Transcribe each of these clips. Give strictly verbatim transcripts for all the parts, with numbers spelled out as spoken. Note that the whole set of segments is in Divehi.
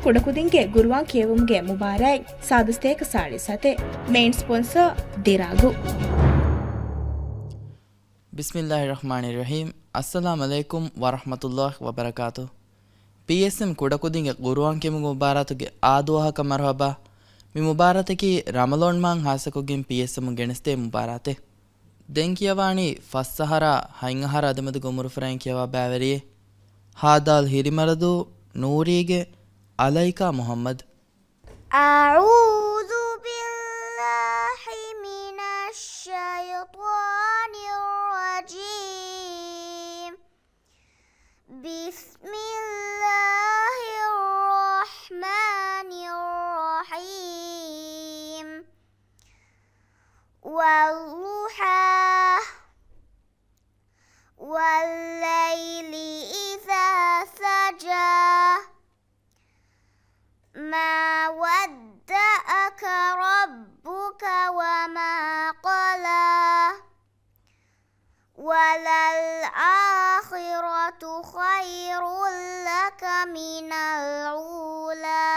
ކުޑަކުދިންގެ ގުރުއާން ކިޔެވުމުގެ މުބާރާތް ސާދަ ސަތޭކަ ސާޅީސް ސަތޭކަ. މެއިން ސްޕޮންސަރ ދިރާގު. بسم الله الرحمن الرحيم. އައްސަލާމް ޢަލައިކުމް ވަރަޙްމަތުﷲ ވަބަރަކާތު. ޕީއެސްއެމް ކުޑަކުދިންގެ ގުރުއާން ކިޔެވުމުގެ މުބާރާތުގެ އާދުވަހަކަށް މަރުޙަބާ. މި މުބާރާތަކީ ރަމަޟާން މާހަށް ހާއްސަކޮށްގެން ޕީއެސްއެމުން ގެނެސްދޭ މުބާރާތެއް. ދެން ކިޔަވާނީ ފަސް އަހަރާ ހަތް އަހަރާ ދެމެދުގެ އުމުރުފުރާއިން ކިޔަވާ ބައިވެރިއެއް. ހދ. ހިރިމަރަދޫ ނޫރީގެ އަލައިކާ މުޙައްމަދު. أعوذ بالله من الشيطان الرجيم. بسم الله الرحمن الرحيم. والضحى. والليل إذا سجى. ما ودعك ربك وما قلى. وللآخرة خير لك من الأولى.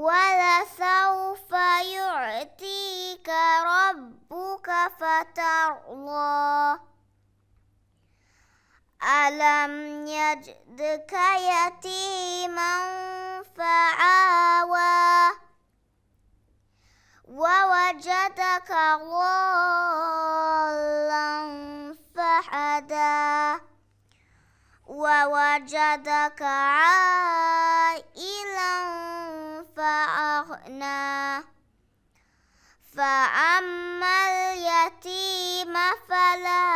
ولسوف يعطيك ربك فترضى. ألم يجدك يتيما فآوى. ووجدك ضالا فهدى. ووجدك عائلا فأغنى. فأما اليتيم فلا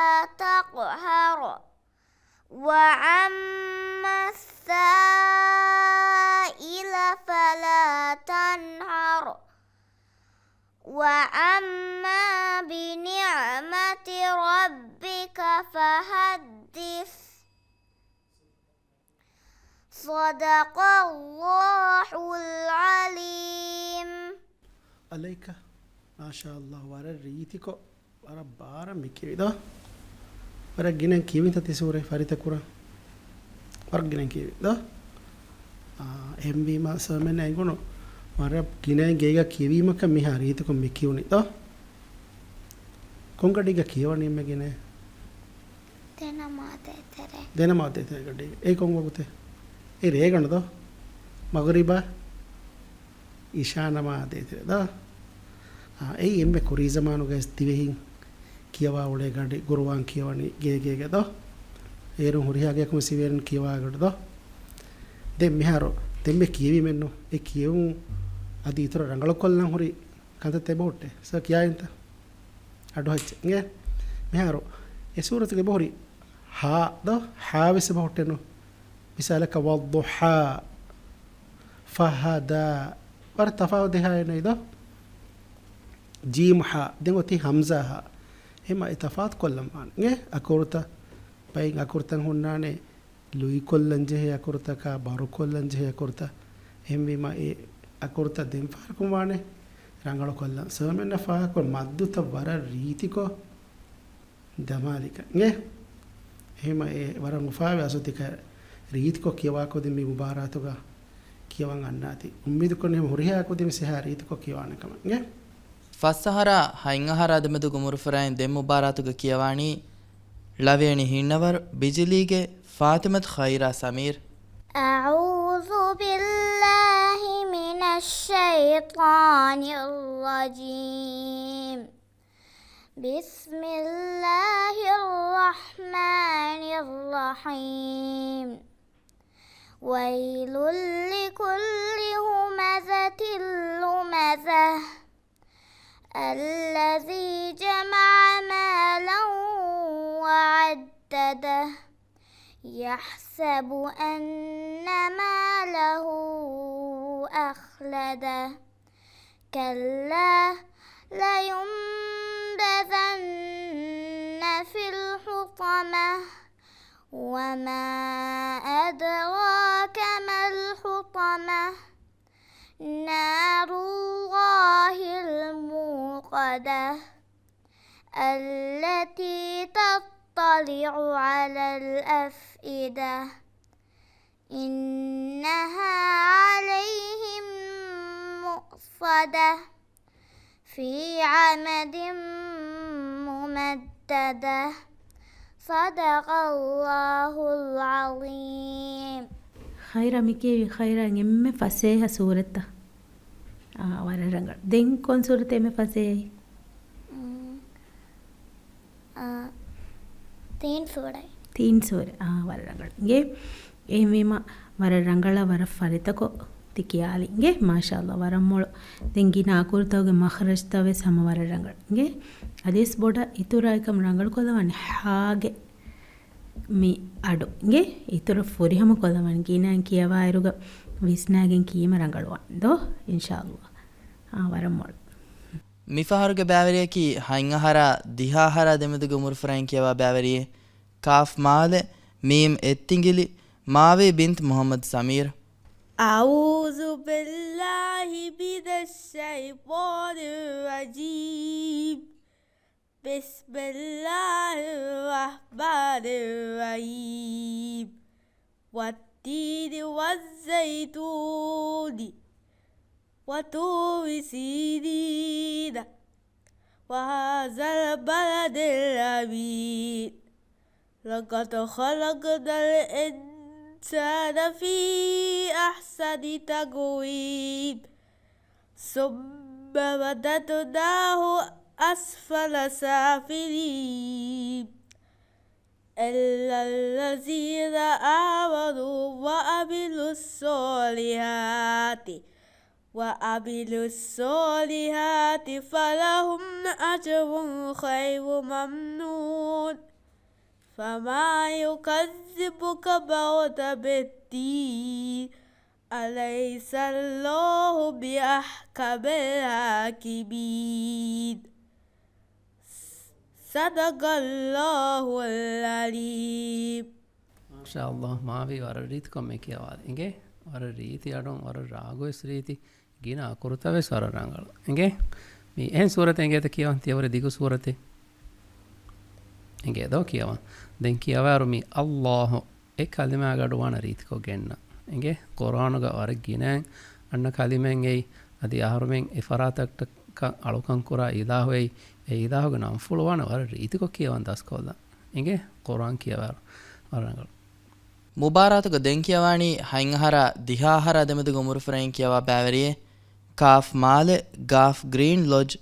تقهر. وأما السائل فلا تنهر. وأما بنعمة ربك فحدث. صدق الله العظيم. އަލައިކާ، މާޝާﷲ، ވަރަށް ރީތިކޮށް، ވަރަށް ބާރަށް މި ކިޔެވި ދޯ. ވަރަށް ގިނައިން ކިޔެވިތަ ތި ސޫރަތް ފަރިތަ ކުރަން؟ ވަރަށް ގިނައިން ކިޔެވި ދޯ. އާ، އެހެންވީމަ ސަލްމަން އެނގުނު ވަރަށް ގިނައިން ގޭގަ ކިޔެވީމަކަށް މިހާ ރީތިކޮށް މި ކިޔުނީ ދޯ. ކޮން ގަޑީގަ ކިޔަވަނީ އެންމެ ގިނައިން؟ ދެނަމާދޭތެރޭ. ދެނަމާދޭތެރޭ ގަޑީގަ. އެއީ ކޮން ވަގުތެއް؟ އެއީ ރޭގަނޑު ދޯ؟ މަޣްރިބާ؟ އިޝާ ނަމާދޭތެރޭ ދޯ؟ އާ، އެއީ އެންމެ ކުރީ ޒަމާނުގައި ދިވެހިން ކިޔަވާ އުޅޭ ގަޑި، ގުރުއާން ކިޔަވަނީ ގޭގޭގަ ދޯ؟ އޭރުން ހުރިހާ ގެޔަކު މި ސިވޭން ކިޔަވާ ގަޑި ދޯ؟ ދެން މިހާރު ދެންމެ ކިޔެވީމެއްނު. އެ ކިޔެވުން އަދި އިތުރަށް ރަނގަޅުކޮށްލަން ހުރި ކަންތައްތައް އެބަހުއްޓޭ. ސަރ ކިޔާއިންތަ؟ އަޑު ހައްޗެއް އިނގޭ. މިހާރު އެ ސޫރަތުގެ އެބަހުރި ހާ ދޯ؟ ހާ ވެސް އެބަހުއްޓެއްނު. މިސާލަކަށް ވައްޟުޙާ، ފަހަދާ. ވަރަށް ތަފާތު ދެހާއެއް ނެތް ދޯ؟ ޖީމު ޙާ. ދެން އޮތީ ހަމްޒާ ހާ. އެހެމަ އެ ތަފާތު ކޮށްލަން ވާނެ. އިނގޭ؟ އަކުރުތައް، ބައެއް އަކުރުތައް ހުންނާނެ. ލުއިކޮށްލަން ޖެހޭ އަކުރުތަކާ، ބަރުކޮށްލަން ޖެހޭ އަކުރުތައް. އެހެންވީމަ އެ އަކުރުތައް ދެން ފަހަރަކުން ވާނެ ރަނގަޅުކޮށްލަން. ސަލްމަންނަށް ފާހަގަކޮށް މައްދުތައް ވަރަށް ރީތިކޮށް ދަމާލިކަން. އެހެމަ އެ ވަރަށް އުފާވެ އަސޮތިކަ ރީތިކޮށް ކިޔަވާ ކުދިން މި މުބާރާތުގަ ކިޔަވަން އަންނާތީ. އުއްމީދު ކުރަނީ ހުރިހާ ކުދިން ވެސް އެހާ ރީތިކޮށް ކިޔަވާނެ ކަމަށް. އިނގޭ؟ ފަސް އަހަރާ ހަތް އަހަރާ ދެމެދުގެ އުމުރުފުރާއިން ދެން މުބާރާތުގަ ކިޔަވާނީ ޅަވިޔަނި ހިންނަވަރު ބިޖިލީގެ ފާތިމަތު ޚައިރާ ސަމީރު. أعوذ بالله من الشيطان الرجيم. بسم الله الرحمن الرحيم. ويل لكل همزة لمزة. الذي جمع مالا وعدده. يحسب أن ماله أخلده. كلا لينبذن في الحطمة. وما أدراك ما الحطمة. نار الله الموقدة. التي تطلع على الأفئدة. إنها عليهم مؤصدة في عمد ممددة. صدق الله العظيم. ޚައިރާ، މި ކިޔެވި ޚައިރާ އެންމެ ފަސޭހަ ސޫރަތްތަ؟ އާ، ވަރަށް ރަނގަޅު. ދެން ކޮން ސޫރަތެއް އެންމެ ފަސޭހައި؟ އާ، ތީން ސޫރަތް. ތީން ސޫރަ. އާ، ވަރަށް ރަނގަޅު. އިނގޭ. އެހެންވީމަ، ވަރަށް ރަނގަޅަށް ވަރަށް ފަރިތަކޮށް ތި ކިޔާލި. އިނގޭ. މާޝާﷲ، ވަރަށް މޮޅު. ދެން ގިނަ އަކުރުތަކުގެ މަޚްރަޖްތައް ވެސް ހަމަ ވަރަށް ރަނގަޅު. އިނގޭ. އަދިވެސް ބޮޑަށް އިތުރާ އެކަމް ރަނގަޅުކޮށްލަވާނެ ހާގެ މި އަޑު. އިނގޭ. އިތުރަށް ފުރިހަމަކޮށްލަވާނެ. ގިނައިން ކިޔަވާއިރުގަ ވިސްނާގެން ކީމަ ރަނގަޅުވާނެ ދޯ؟ އިންޝާﷲ. އާ، ވަރަށް މޮޅު. މިފަހަރުގެ ބައިވެރިޔަކީ ހަތް އަހަރާ ދިހަ އަހަރާ ދެމެދުގެ އުމުރުފުރައިން ކިޔަވާ ބައިވެރިއެއް. ކާފް މާލެ، މީމް އެއްތިނގިލި، މާވީ ބިންތު މުޙައްމަދު ސަމީރު. أعوذ بالله من الشيطان الرجيم. بسم الله الرحمن الرحيم. والتين والزيتون وطور سينين وهذا البلد الأمين. لقد خلقنا الإنسان في أحسن تقويم. ثم رددناه أسفل سافلين. إلا الذين آمنوا وعملوا الصالحات، وعملوا الصالحات فلهم أجر غير ممنون. فما يكذبك بعد بالدين. أليس الله بأحكم الحاكمين. صدق الله العظيم. މާޝާﷲ، މާވީ ވަރަށް ރީތިކޮށް މި ކިޔަވާލި. އިނގޭ، ވަރަށް ރީތި އަޑުން، ވަރަށް ރާގުވެސް ރީތި، ގިނަ އަކުރުތައް ވެސް ވަރަށް ރަނގަޅު. އިނގޭ، މި އެހެން ސޫރަތެއް އިނގޭތަ ކިޔަވަން، ތިޔަވަރެ ދިގު ސޫރަތެއް. އިނގޭ ދޯ ކިޔަވަން. ދެން ކިޔަވާއިރު މި ﷲ އެ ކަލިމާގެ އަޑު ވާނަ ރީތިކޮށް ގެންނަ. އިނގޭ، ޤުރްއާނުގަ ވަރަށް ގިނައިން އަންނަ ކަލިމައެއް އެއީ، އަދި އަހަރުމެން އެ ފަރާތަކަށް އަޅުކަން ކުރާ އިލާހު އެއީ، އެ އިލާހުގެ ނަންފުޅު ވާނަ ވަރަށް ރީތިކޮށް ކިޔަވަން ދަސްކޮށްލަން. އިނގޭ، ޤުރްއާން ކިޔަވާއިރު ވަރަށް ރަނގަޅު. މުބާރާތުގަ ދެން ކިޔަވާނީ ހަތް އަހަރާ ދިހަ އަހަރާ ދެމެދުގެ އުމުރުފުރައިން ކިޔަވާ ބައިވެރިއެއް. ކާފް މާލެ، ގާފް ގްރީން ލޮޖް،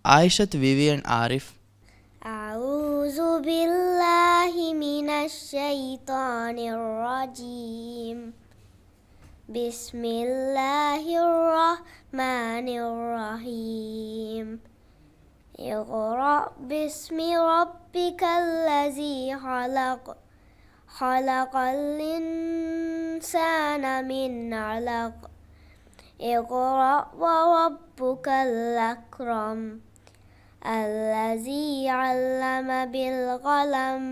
އާއިޝަތު ވިވިއަން އާރިފް. أعوذ بالله من الشيطان الرجيم. بسم الله الرحمن الرحيم. اقرأ باسم ربك الذي خلق. خلق الإنسان من علق. اقرأ وربك الأكرم. الذي علم بالقلم.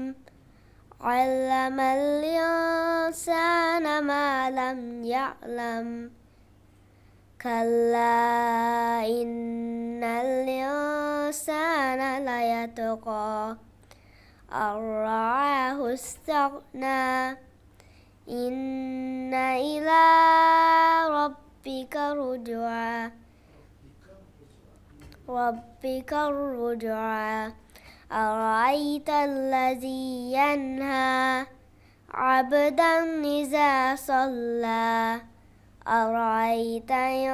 علم الإنسان ما لم يعلم. كلا إن الإنسان ليطغى أن رآه استغنى. إن إلى ربك الرجعى. ربك الرجعى. أرأيت الذي ينهى عبدا إذا صلى. أرأيت إن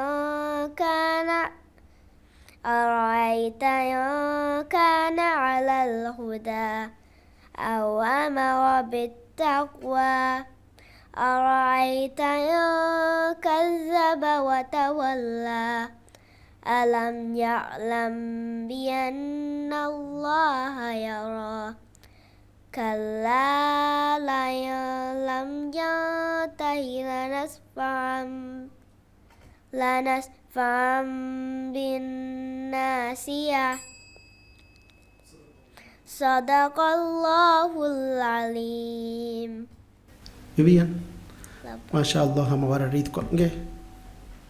كان، أرأيت إن كان على الهدى أو أمر بالتقوى. أرأيت إن كذب وتولى. ألم يعلم بأن الله يرى. كلا لئن لم ينته لنسفعا، لنسفعا بالناصية. صدق الله العظيم. ވިވިއަން. މާޝާﷲ، ހަމަ ވަރަށް ރީތިކޮށް އިނގޭ.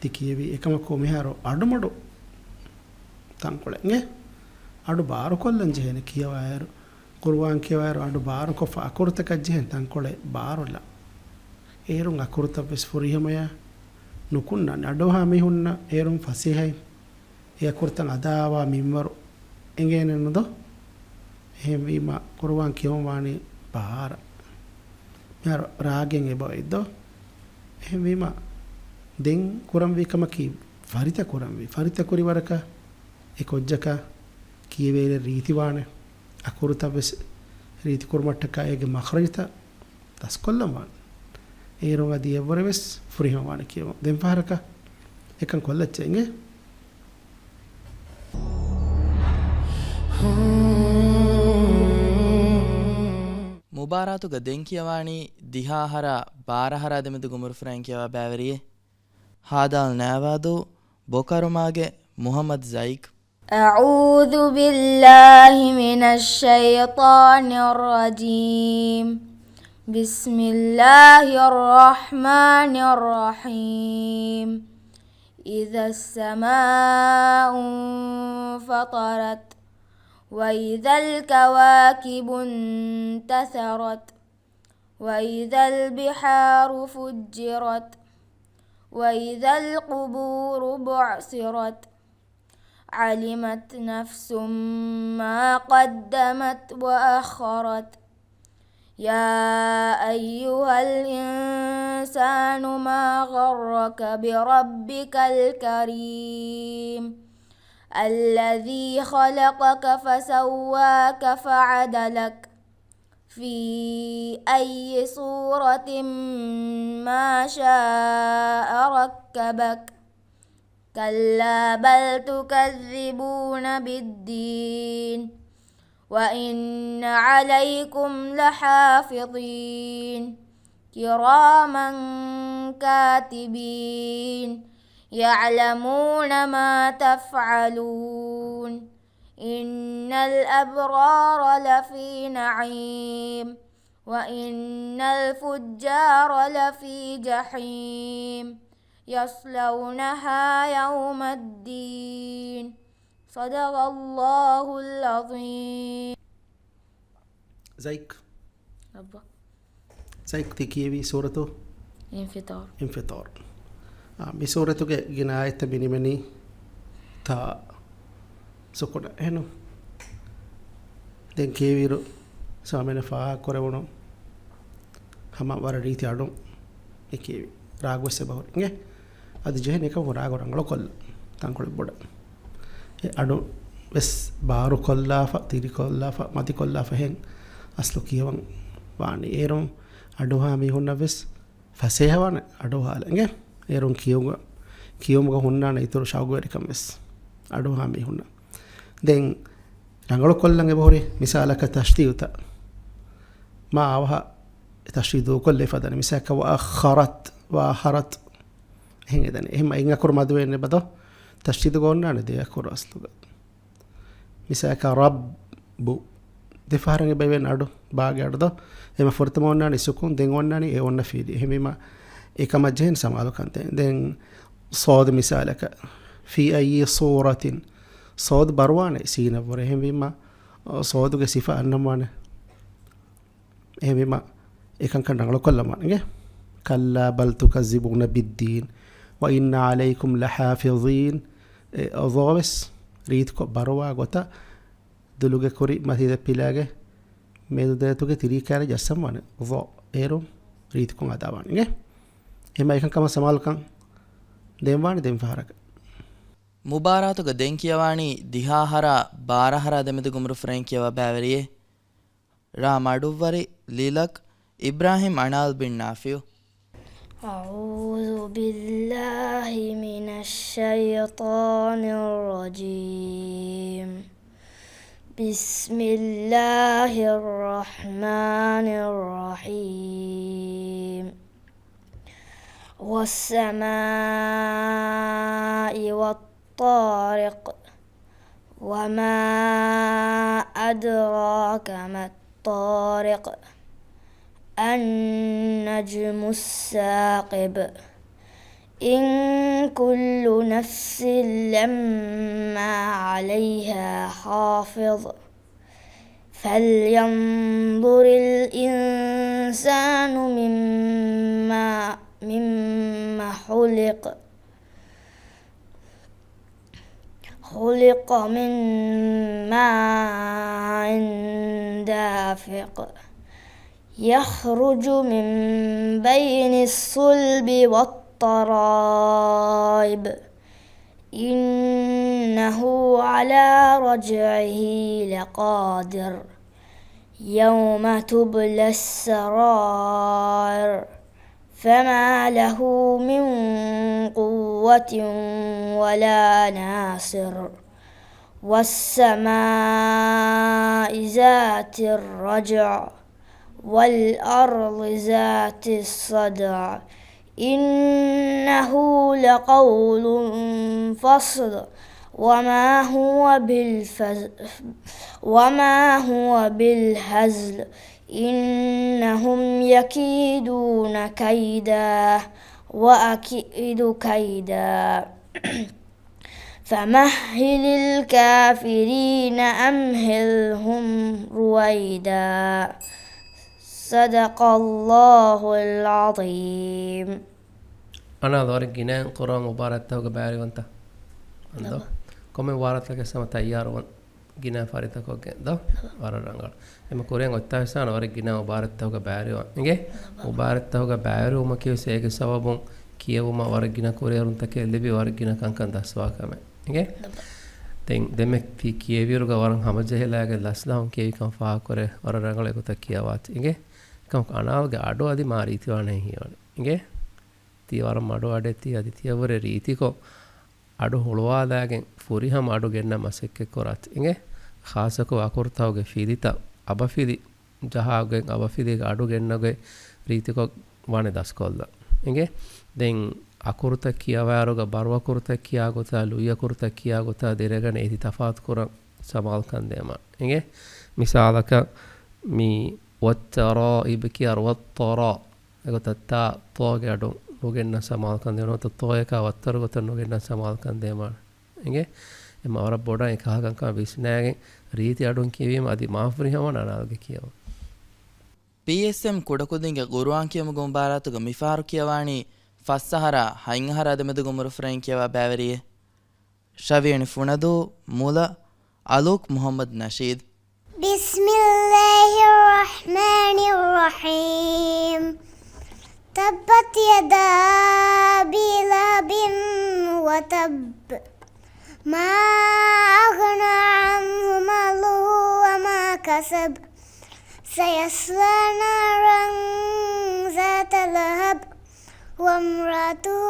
ތި ކިޔެވީ އެކަމަކު މިހާރު އަޑުމަޑު ތަންކޮޅެއް އިނގޭ. އަޑު ބާރުކޮށްލަން ޖެހޭނެ ކިޔަވާއިރު. ޤުރުއާން ކިޔަވާއިރު އަޑު ބާރުކޮށްފަ އަކުރުތަކަށް ޖެހެން ތަންކޮޅެއް ބާރުލާ. އޭރުން އަކުރުތައް ވެސް ފުރިހަމަޔާ ނުކުންނާނެ. އަޑުއަހާ މީހުންނަށް އޭރުން ފަސޭހައިން އެ އަކުރުތައް އަދާވާ މިންވަރު އެނގޭނެއްނުދޯ؟ އެހެންވީމަ ޤުރުއާން ކިޔަވަން ވާނީ ބާރަށް. މިހާރު ރާގެއް އެބައޮތްދޯ؟ އެހެންވީމަ ދެން ކުރަންވީ ކަމަކީ ފަރިތަ ކުރަންވީ. ފަރިތަ ކުރި ވަރަކަށް އެ ކޮއްޖަކަށް ކިޔެވޭނެ ރީތިވާނެ. އަކުރުތައް ވެސް ރީތިކުރުމަށްޓަކާ އޭގެ މަޚްރަޖުތައް ދަސްކޮށްލަން ވާނެ. އޭރުން އަދި އެއްވަރެއް ވެސް ފުރިހަމަ ވާނެ ކިޔެވުން. ދެން ފަހަރަކަށް އެކަން ކޮށްލައްޗޭ އިނގޭ. މުބާރާތުގަ ދެން ކިޔަވާނީ ދިހަ އަހަރާ ބާރަ އަހަރާ ދެމެދު ގުމުރުފުރައިން ކިޔަވާ ބައިވެރިއެއް. ހާދާލް ނައިވާދޫ ބޮކަރުމާގެ މުހައްމަދު ޒައިކް. أعوذ بالله من الشيطان الرجيم. بسم الله الرحمن الرحيم. إذا السماء انفطرت. وإذا الكواكب انتثرت. وإذا البحار فجرت. وإذا القبور بعثرت. علمت نفس ما قدمت وأخرت. يا أيها الإنسان ما غرك بربك الكريم. الذي خلقك فسواك فعدلك. في أي صورة ما شاء ركبك. كلا بل تكذبون بالدين. وإن عليكم لحافظين. كراما كاتبين. يعلمون ما تفعلون. إن الأبرار لفي نعيم. وإن الفجار لفي جحيم. يصلونها يوم الدين. صدق الله العظيم. ޒައިކް. އައްބަ. ޒައިކް ތި ކިޔެވީ ސޫރަތު؟ އިންފިޠާރު. އިންފިޠާރު. އާ، މި ސޫރަތުގެ ގިނަ އާޔަތްތައް މި ނިމެނީ ތާ ސުކުނަށް. އެހެންނު؟ ދެން ކިޔެވިއިރު ސާމެނަށް ފާހަގަކުރެވުނު ހަމަ ވަރަށް ރީތި އަޑުން މި ކިޔެވި. ރާގުވެސް އެބަހުރި. އިނގޭ؟ އަދި ޖެހެނީ އެކަމަކު ރާގު ރަނގަޅުކޮށްލަން ތަންކޮޅެއް ބޮޑަށް. އެ އަޑު ވެސް ބާރުކޮށްލާފަ، ތިރިކޮށްލާފަ، މަތިކޮށްލާފަ ހެން އަސްލު ކިޔަވަން ވާނީ. އޭރުން އަޑުއަހާ މީހުންނަށް ވެސް ފަސޭހަވާނެ އަޑުއަހާލަން އިނގޭ. އޭރުން ކިޔުމުގަ، ކިޔުމުގަ ހުންނާނެ އިތުރު ޝައުގުވެރިކަން ވެސް އަޑުއަހާ މީހުންނަށް. ދެން ރަނގަޅުކޮށްލަން އެބަހުރި މިސާލަކަށް ތަޝްދީދުތައް. މާ އަވަހަށް ތަޝްދީދު ދޫކޮށްލައިފަ ދަނީ. މިސާލަކަށް ވައައްޚަރަތް، ވައައްޚަރަތް. އެހެން އެދަނީ. އެހެން އިން އަކުރު މަދުވެ އިންނެ ބަދޯ ތަޝްދީދު އޮންނާނެ ދެ އަކުރު އަސްލުގަ. މިސާލަކަށް ރައްބު. ދެ ފަހަރަށް އެބަ އިވެން އަޑު، ބާގެ އަޑު ދޯ. އެމަ ފުރަތަމަ އޮންނާނީ ސުކޫން، ދެން އޮންނާނީ އެ އޮންނަ ފިއިލް. އެހެންވީމަ އެކަމަށް ޖެހެން ސަމާލުކަން ދޭން. ދެން ޞާދު މިސާލަކަށް، ފީ އައްޔި ޞޫރަތިން. ޞާދު ބަރުވާނެ ސީނަށްވުރެ. އެހެންވީމަ ޞާދުގެ ސިފަ އަންނަންވާނެ. އެހެންވީމަ އެކަންކަން ރަނގަޅުކޮށްލަން ވާނެ. ކައްލާ ބަލް ތުކައްޒިބޫނަ ބިއްދީން ވައިންނަ ޢަލައިކުމް ލަޙާފިޡީން. އެ ޟާ ވެސް ރީތިކޮށް ބަރުވާ ގޮތަށް ދުލުގެ ކުރި މަތީދަށް ޕިލާގެ މެދުދައިތުގެ ތިރީ ކާރި ޖައްސަންވާނެ. ޟާ އޭރުން ރީތިކޮށް އަދާވާނެ އިނގޭ. އެހެންމަ އެކަން ކަމަށް ސަމާލުކަން ދޭންވާނެ ދެން ފަހަރަކަށް. މުބާރާތުގަ ދެން ކިޔަވާނީ ދިހަ އަހަރާ ބާރަ އަހަރާ ދެމެދު ގުމުރުފުރައިން ކިޔަވާ ބައިވެރިއެއް. ރ. މަޑުއްވަރި، ލިލަކް، އިބްރާހިމް އަނާލް ބިން ނާފިޢު. أعوذ بالله من الشيطان الرجيم. بسم الله الرحمن الرحيم. والسماء والطارق. وما أدراك ما الطارق. النجم الثاقب. إن كل نفس لما عليها حافظ. فلينظر الإنسان مما، مما خلق. خلق من ماء دافق. يخرج من بين الصلب والترائب. إنه على رجعه لقادر. يوم تبلى السرائر. فما له من قوة ولا ناصر. والسماء ذات الرجع. والأرض ذات الصدع. إنه لقول فصل. وما هو بالفز-، وما هو بالهزل. إنهم يكيدون كيدا. وأكيد كيدا. فمهل الكافرين أمهلهم رويدا. صدق الله العظيم. އަނާލް ވަރަށް ގިނައިން ޤުރުއާން މުބާރާތްތަކުގަ ބައިވެރިވަންތަ؟ އަންދޯ. ކޮމެންޓް ވާރަތަކެއް ސަމަ ތައްޔާރުވަން. ގިނަ ފަރިތަކޮށްގެން ދޯ؟ ވަރަށް ރަނގަޅު. އެމަ ކުރިއަށް އޮތްތާވެސް ވަރަށް ގިނަ މުބާރާތްތަކުގަ ބައިވެރިވާ. އިނގޭ؟ މުބާރާތްތަކުގަ ބައިވެރިވުމަކީ ވެސް އޭގެ ސަބަބުން ކިޔެވުމަށް ވަރަށް ގިނަ ކުރިއެރުންތަކެއް ލިބި ވަރަށް ގިނަ ކަންކަން ދަސްވާ ކަމެއް. އިނގޭ؟ ދެން ދެންމެ ތި ކިޔެވިއިރުގަ ވަރަށް ހަމަޖެހިލާގެން ލަސްލަހުން ކިޔެވިކަން ފާހަގަކުރޭ ވަރަށް ރަނގަޅު އެގޮތަށް ކިޔަވާތި. އިނގޭ؟ އެކަމަކު އަނާލްގެ އަޑު އަދި މާ ރީތިވާނެ ހީވަނީ. އިނގޭ؟ ތީ ވަރަށް މަޑު އަޑެއް ތީ އަދި ތިޔަވަރެ ރީތިކޮށް އަޑު ހުޅުވާލާގެން ފުރިހަމަ އަޑު ގެންނަ މަސައްކަތް ކުރާތި. އިނގޭ؟ ޚާއްޞަކޮށް އަކުރުތަކުގެ ފިލިތައް އަބަފިލި ޖަހާގެން އަބަފިލީގެ އަޑު ގެންނަގޮތް ރީތިކޮށް ވާނެ ދަސްކޮށްލަން. އިނގޭ؟ ދެން އަކުރުތައް ކިޔަވާއިރުގަ ބަރު އަކުރުތައް ކިޔާ ގޮތާ، ލުއި އަކުރުތައް ކިޔާ ގޮތާ ދެރަގަނޑު އެދި ތަފާތު ކުރަން ސަމާލުކަން ދޭމާ. އިނގޭ؟ މިސާލަކަށް މި ވައްތަރާއިބް ކިޔާ ވައްތަރާ. އެގޮތަށް ތާ ތޯގެ އަޑު ނުގެންނަ ސަމާލުކަން ދޭނަ ނުވަތަ ތޯއަކާ ވައްތަރު ގޮތަށް ނުގެންނަ ސަމާލުކަން ދޭމާ. އިނގޭ؟ އެމަ ވަރަށް ބޮޑަށް އެކަހަލަ ކަންކަން ވިސްނާގެން ރީތި އަޑުން ކިޔެވީމަ އަދި މާ ފުރިހަމަ އަނާލްގެ ކިޔަވަން. ޕީއެސްއެމް ކުޑަކުދިންގެ ޤުރުއާން ކިޔުމުގެ މުބާރާތުގަ މިފަހަރު ކިޔަވާނީ ފަސް އަހަރާ ހަތް އަހަރާ ދެމެދުގެ އުމުރު ފުރައިން ކިޔަވާ ބައިވެރިއެއް. ޝަވިޔަނި ފުނަދޫ މުލަ އަލޫކް މުޙައްމަދު ނަޝީދު. بسم الله الرحمن الرحيم. تبت يدا أبي لهب وتب. ما أغنى عنه ماله وما كسب. سيصلى نارا ذات لهب. وامرأته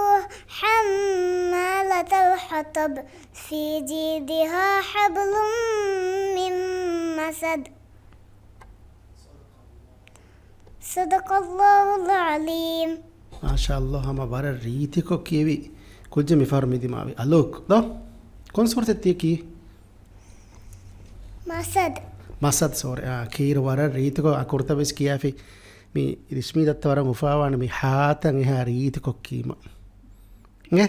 حمالة الحطب. في جيدها حبل من مسد. صدق الله العظيم. މާޝާﷲ، ހަމަ ވަރަށް ރީތިކޮށް ކިޔެވި ކުއްޖެއް މިފަހަރު މި ދިމާވި. އަލޫކް ދޯ؟ ކޮން ސޫރަތެއް ތިޔަކީ؟ މަސަދު. މަސަދު ސޫރަ. އާ، ކީރު ވަރަށް ރީތިކޮށް އަކުރުތައް ވެސް ކިޔާފި. މި ރިޝްމީ ދައްތަ ވަރަށް އުފާވާނެ މި ހާތައް އެހާ ރީތިކޮށް ކީމަ. އިނގޭ؟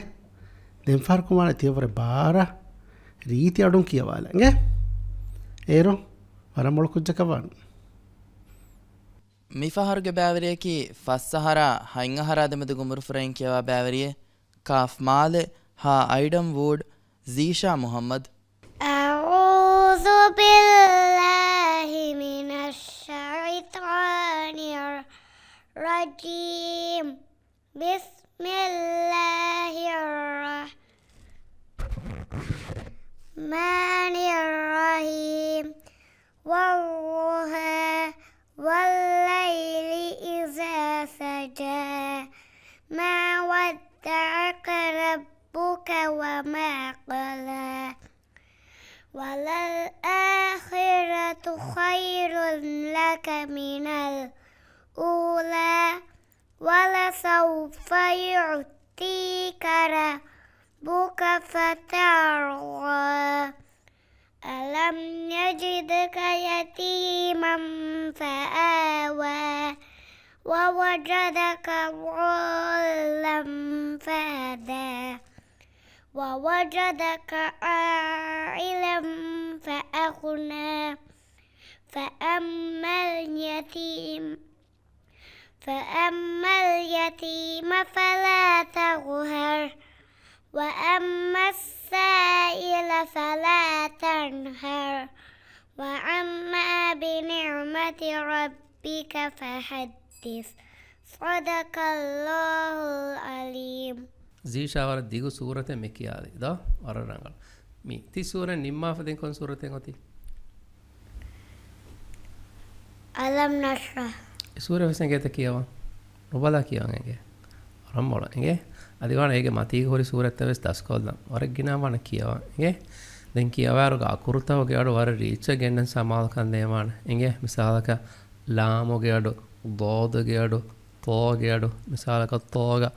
ދެން ފަހަރު ކުމާނެ ތިޔަވަރެ ބާރަ ރީތި އަޑުން ކިޔަވާލަ. އިނގޭ؟ އޭރު ވަރަށް މޮޅު ކުއްޖަކަށް ވާނެ. މިފަހަރުގެ ބައިވެރިޔަކީ ފަސް އަހަރާ ހަތް އަހަރާ ދެމެދުގެ އުމުރު ފުރައިން ކިޔަވާ ބައިވެރިއެއް. ކާފް މާލެ، ހާ އައިޑަމް ވޫޑް، ޒީޝާ މުޙައްމަދު. أعوذ بالله من الشيطان الرجيم. بسم الله الرحمن الرحيم. والضحى. والليل إذا سجى. ما ودعك ربك وما قلى. وللآخرة خير لك من الأولى. ولسوف يعطيك ربك فترضى. ألم يجدك يتيما فآوى. ووجدك ضالا فهدى. ووجدك عائلا فأغنى. فأما اليتيم، فأما اليتيم فلا تقهر، وأما السائل فلا تنهر، وأما بنعمة ربك فحدث. صدق الله العظيم. ޒީޝާ ވަރަށް ދިގު ސޫރަތެއް މި ކިޔާލި ދޯ؟ ވަރަށް ރަނގަޅު. މި ތި ސޫރަތް ނިންމާފަ ދެން ކޮން ސޫރަތެއް އޮތީ؟ ألم نشرح. އެ ސޫރަ ވެސް އެނގޭތަ ކިޔަވަން؟ ނުބަލާ ކިޔަވަން އެނގޭ. ރަންމޮޅަ އެނގޭ. އަދި ވާނެ އޭގެ މަތީގަ ހުރި ސޫރަތްތައް ވެސް ދަސްކޮށްލަން. ވަރަށް ގިނަ ވާނެ ކިޔަވަން އެނގޭ. ދެން ކިޔަވާއިރު އަކުރުތަކުގެ އަޑު ވަރަށް ރީއްޗަށް ގެންނަން ސަމާލުކަން ދޭން ވާނެ އެނގޭ. މިސާލަކަށް ލާމުގެ އަޑު، ޟާދުގެ އަޑު، ޠާގެ އަޑު. މިސާލަކަށް ޠާގަ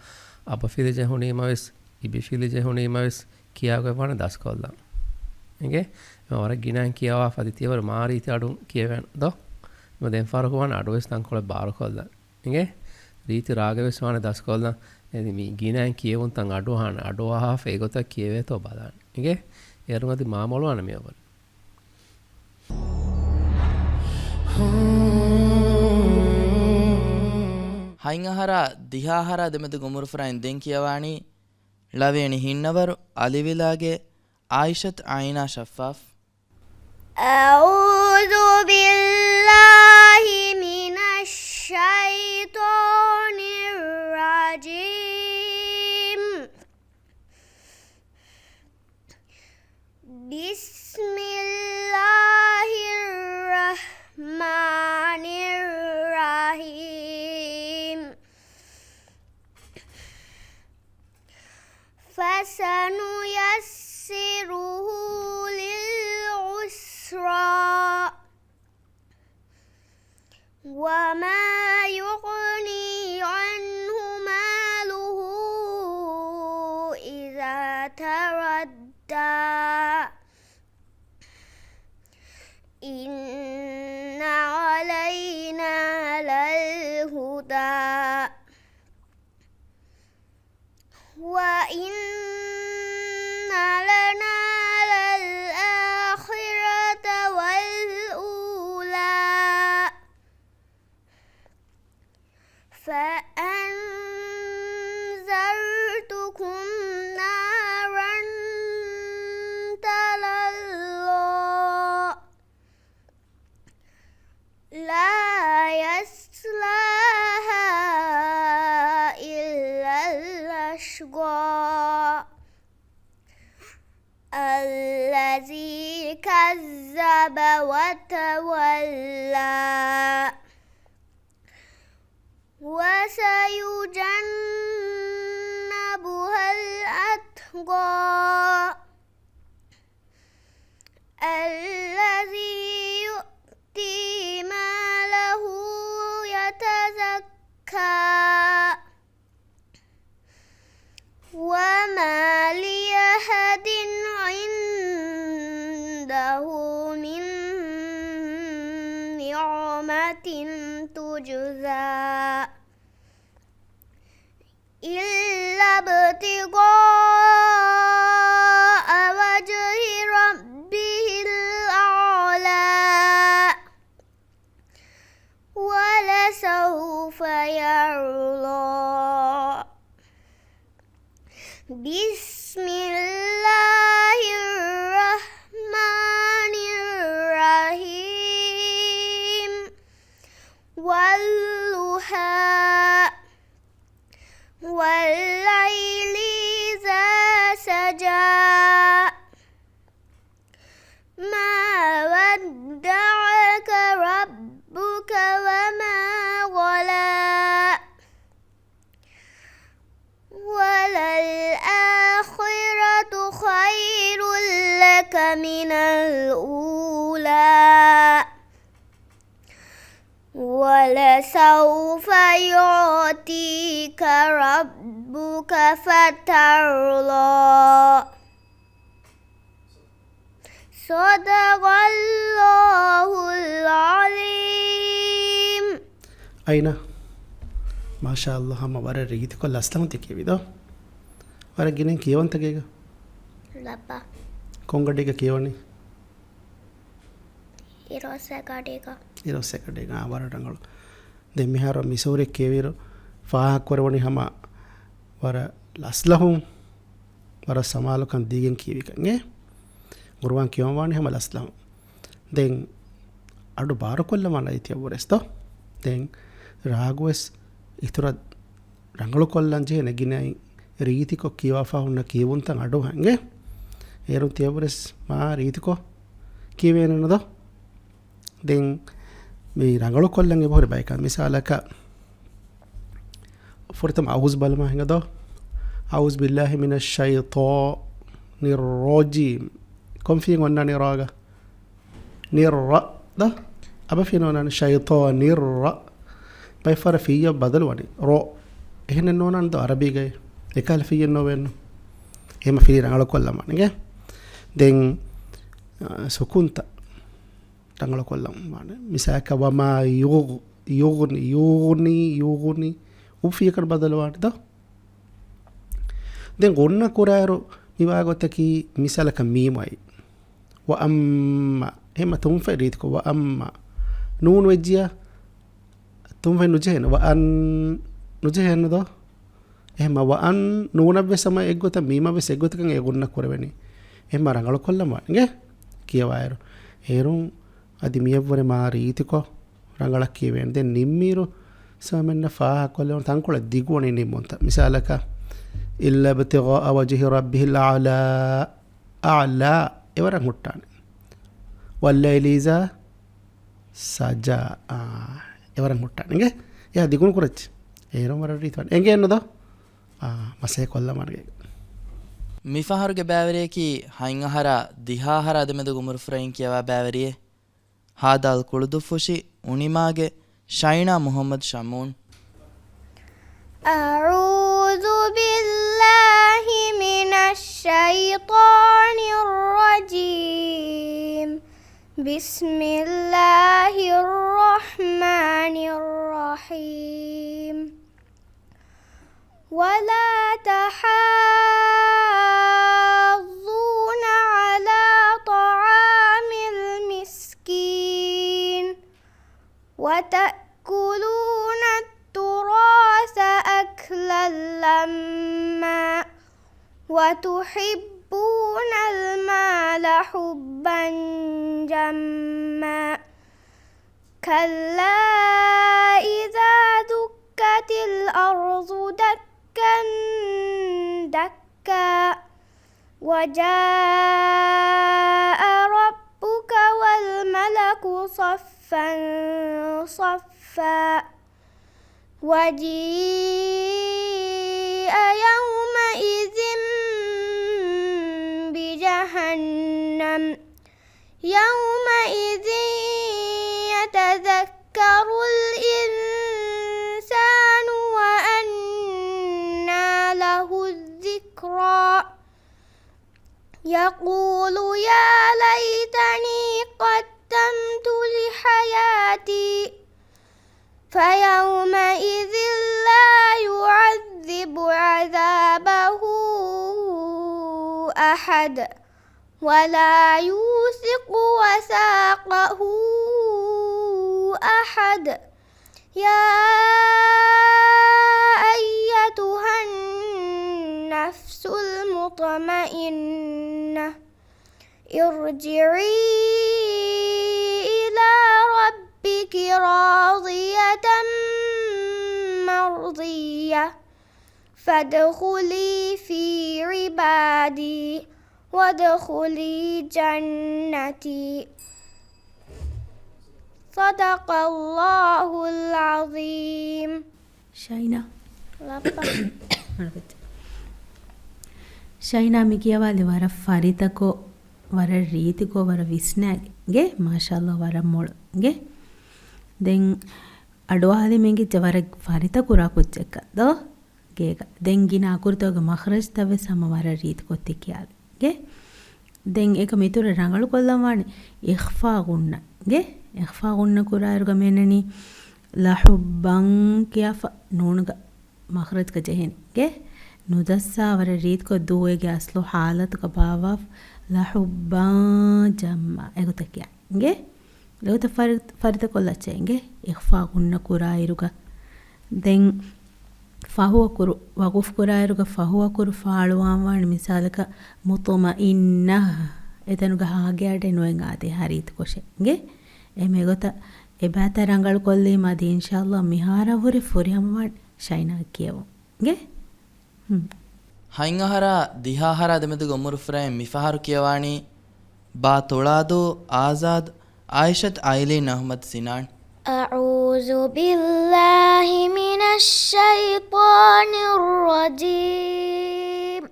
އަބަފިލި ޖެހުނީމަ ވެސް، އިބިފިލި ޖެހުނީމަ ވެސް ކިޔާގޮތް ވާނެ ދަސްކޮށްލަން. އެނގޭ؟ އެ ވަރަށް ގިނައިން ކިޔަވާފަ އަދި ތިޔަވަރު މާ ރީތި އަޑުން ކިޔެވެން ދޯ؟ އެ ދެން ފަހަރަކު ވާނެ އަޑު ވެސް ތަންކޮޅެއް ބާރުކޮށްލަން. އެނގޭ؟ ރީތި ރާގެއް ވެސް ވާނެ ދަސްކޮށްލަން. އެ މި ގިނައިން ކިޔެވުންތައް އަޑުއަހާނެ، އަޑުއަހާފަ އެގޮތަށް ކިޔެވޭތޯ ބަލާނެ. އެނގޭ؟ އޭރުން އަދި މާ މޮޅުވާނެ މިއަށްވުރެ. ހަތް އަހަރާ ދިހަ އަހަރާ ދެމެދުގެ އުމުރުފުރާއިން ދެން ކިޔަވާނީ ޅަވިޔަނި ހިންނަވަރު އަލިވިލާގެ އާއިޝަތު އައިނާ ޝައްފާފް. أعوذ بالله من الشيطان الرجيم. بسم الله الرحمن الرحيم. فسنيسره للعسرى. وما يغني عنه ماله إذا تردى. إن علينا للهدى. وإن لنا للآخرة والأولى. فأنذرتكم نارا تلظى. لا يصلاها إلا الأشقى. الذي كذب وتولى. وسيجنبها الأتقى. الذي يؤتي ماله يتزكى. وما لأحد عنده من نعمة تجزى إلا ابتغاء وجه ربه الأعلى. ولسوف يرضى. بسم الله الرحمن الرحيم. والضحى. والليل إذا سجى. ما ودعك ربك وما قلى. وللآخرة خير لك من الأولى. ولسوف يعطيك ربك فترضى. صدق الله العظيم. އައިނާ، މާޝާﷲ، ހަމަ ވަރަށް ރީތިކޮށް ލަސްލަމުން ތި ކިޔެވި ދޯ؟ ވަރަށް ގިނައިން ކިޔަވަންތަ ގޭގަ؟ ލައްބަ. ކޮން ގަޑީގަ ކިޔަވަނީ؟ އިރޮސެގަޑިގަ. އިރޮސެގަޑިގަ، އާ، ވަރަށް ރަނގަޅު. ދެން މިހާރު މި ސޫރަތް ކިޔެވިއިރު ފާހަގަކުރެވުނީ ހަމަ ވަރަށް ލަސްލަހުން، ވަރަށް ސަމާލުކަން ދީގެން ކިޔެވިކަން އެ. ގުރުއާން ކިޔަވަން ވާނީ ހަމަ ލަސްލަހުން. ދެން އަޑު ބާރުކޮށްލަން ވާނެ ތިޔަބައިވެސް ދޯ. ދެން ރާގުވެސް އިތުރަށް ރަނގަޅުކޮށްލަން ޖެހޭނެ ގިނައިން ރީތިކޮށް ކިޔަވާފަ ހުންނަ ކިޔެވުންތައް އަޑު އެނގޭ. އޭރުން ތިޔަބައިވެސް މާ ރީތިކޮށް ކިޔެވޭނެ ނުދޯ. ދެން މި ރަނގަޅުކޮށްލަން އެބަހުރި ބަޔަކަށް މިސާލަކަށް ފުރަތަމަ އައޫޒު ބަލަމާ ހިނގަދޯ. أعوذ بالله من الشيطان الرجيم. ކޮން ފިޔަން އޮންނާނީ ރާގަ؟ ނިއްރަ ދޯ؟ އަބަ ފިޔަން އޮންނާނީ ޝައިޠާނިއްރަ. ބައެއް ފަހަރަށް ފިޔަށް ބަދަލުވަނީ ރޯ. އެހެނެއް ނޯނާނެ ދޯ އަރަބީގައި؟ އެކަހަލަ ފިޔެއް ނޯވެއެއްނު. އެހެމަ ފިރި ރަނގަޅުކޮށްލަމާނެގެ. ދެން، އަ، ސުކުންތައް ރަނގަޅުކޮށްލަން ވާނެ. މިސާލަކަށް ވަމާ ޔުޣް-، ޔުޣްނި، ޔޫޣުނީ، ޔޫޣުނީ. އުފިޔަކަށް ބަދަލުވާނެ ދޯ؟ ދެން ގުންނަ ކުރާއިރު މިވާ ގޮތަކީ މިސާލަކަށް މީމު އައި. ވައައްމަ. އެހެމަ ތުންފަތް ރީތިކޮށް ވައައްމަ. ނޫނު ވެއްޖިޔާ ތުންފަތް ނުޖެހޭނެ. ވައަން ނުޖެހޭނެ ދޯ؟ އެހެމަ ވައަން ނޫނަށްވެސް ހަމަ އެއްގޮތަށް މީމަށްވެސް އެއްގޮތަކަށް އެ ގުންނަ ކުރެވެނީ. އެހެމަ ރަނގަޅުކޮށްލަން ވާނެގެ ކިޔަވާއިރު. އޭރުން އަދި މިޔަށްވުރެ މާ ރީތިކޮށް ރަނގަޅަށް ކިޔެވޭނެ. ދެން ނިންމިއިރު ސަމެންނަށް ފާހަގަކޮށްލެވުނު ތަންކޮޅެއް ދިގުވަނީ ނިންމުންތައް. މިސާލަކަށް، إلا ابتغاء وجه ربه الأعلى. އަޢްލާ އެވަރަށް ހުއްޓާނެ. والليل إذا سجى. އާ، އެވަރަށް ހުއްޓާނެ. އިނގޭ؟ އެއާ ދިގުން ކުރައްޗި. އޭރުން ވަރަށް ރީތިވާނެ. އެނގޭނު ދޯ؟ އާ، މަސޭ ކޮށްލަމާނެ. މިފަހަރުގެ ބައިވެރިޔަކީ ހަތް އަހަރާ ދިހަ އަހަރާ ދެމެދު އުމުރުފުރައިން ކިޔަވާ ބައިވެރިއެއް. ހދ. ކުޅުދުއްފުށި އުނިމާގެ ޝައިނާ މުޙައްމަދު ޝަމޫން. أعوذ بالله من الشيطان الرجيم. بسم الله الرحمن الرحيم. ولا تحاضون على طعام المسكين وتأكلون التراث أكلا لما وتحبون المال حبا جما كلا إذا دكت الأرض دكا دكا وجاء ربك والملك صفا صفا وجيء يومئذ بجهنم يومئذ يتذكر الإنسان وأنى له الذكرى يقول يا ليتني قدمت لحياتي فيومئذ لا يعذب عذابه أحد ولا يوثق وثاقه أحد يا أيتها النفس المطمئنة ارجعي إلى ربك راضية مرضية فادخلي في عبادي وادخلي جنتي. صدق الله العظيم. ޝައިނާ. ޝައިނާ މި ކިޔަވާލި ވަރަށް ފަރިތަކޮށް، ވަރަށް ރީތިކޮށް، ވަރަށް ވިސްނާގެ. މާޝާﷲ ވަރަށް މޮޅު. އިނގޭ؟ ދެން އަޑުއަހާލި މެންގިއްޖެ ވަރަށް ފަރިތަކުރާ ކުއްޖެއްކަން ދޯ؟ ގޭގަ. ދެން ގިނަ އަކުރުތަކުގެ މަޚްރަޖްތައް ވެސް ހަމަ ވަރަށް ރީތިކޮށް ތި ކިޔާލި. އިނގޭ؟ ދެން އޭކަ މިތުރަށް ރަނގަޅުކޮށްލަން ވާނެ އިޚްފާ ގުންނަ. އިނގޭ؟ އިޚްފާ ގުންނަ ކުރާއިރުގަ މޭނަނީ ލަޙުއްބަން ކިޔާފަ ނޫނުގަ މަޚްރަޖްގަ ޖެހޭނެ. އިނގޭ؟ ނުދައްސާ ވަރަށް ރީތިކޮށް ދޫއޭގެ އަސްލު ޙާލަތުގަ ބާއްވާފަ ލަޙުއްބަން ޖައްމާ. އެގޮތަށް ކިޔާ. އިނގޭ؟ އެގޮތަށް ފަރި-، ފަރިތަކޮށްލައްޗޭ އިނގޭ. އިޚްފާ ހުންނަ ކުރާއިރުގަ ދެން ފަހު އަކުރު، ވަގުފް ކުރާއިރުގަ ފަހު އަކުރު ފާޅުވާން ވާނެ. މިސާލަކަށް މުޠުމައިންނަ، އެތަނުގަ ހާގެ އަޑެއް ނުވެން އާދޭ، ހާ ރީތިކޮށެއް އިނގޭ. އެހެން އެގޮތަށް އެބައިތަ ރަނގަޅުކޮށްލީމަ އަދި އިންޝާﷲ މިހާރަށްވުރެ ފުރިހަމަވާން ޝައިނާ ކިޔަވަން އިނގޭ. ހުން. ހަތް އަހަރާ ދިހަ އަހަރާ ދެމެދުގެ އުމުރުފުރައިން މިފަހަރު ކިޔަވާނީ ބާ ތޮޅާދޫ އާޒާދް އާއިޝަތް އައިލީން އަޙްމަދު ސިނާން. أعوذ بالله من الشيطان الرجيم.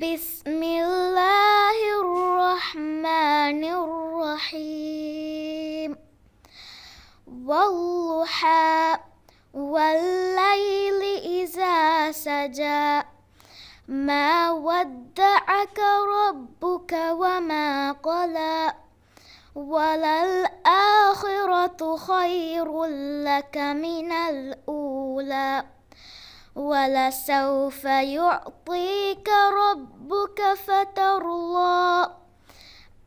بسم الله الرحمن الرحيم. والضحى. والليل إذا سجى. ما ودعك ربك وما قلى. وللآخرة خير لك من الأولى. ولسوف يعطيك ربك فترضى.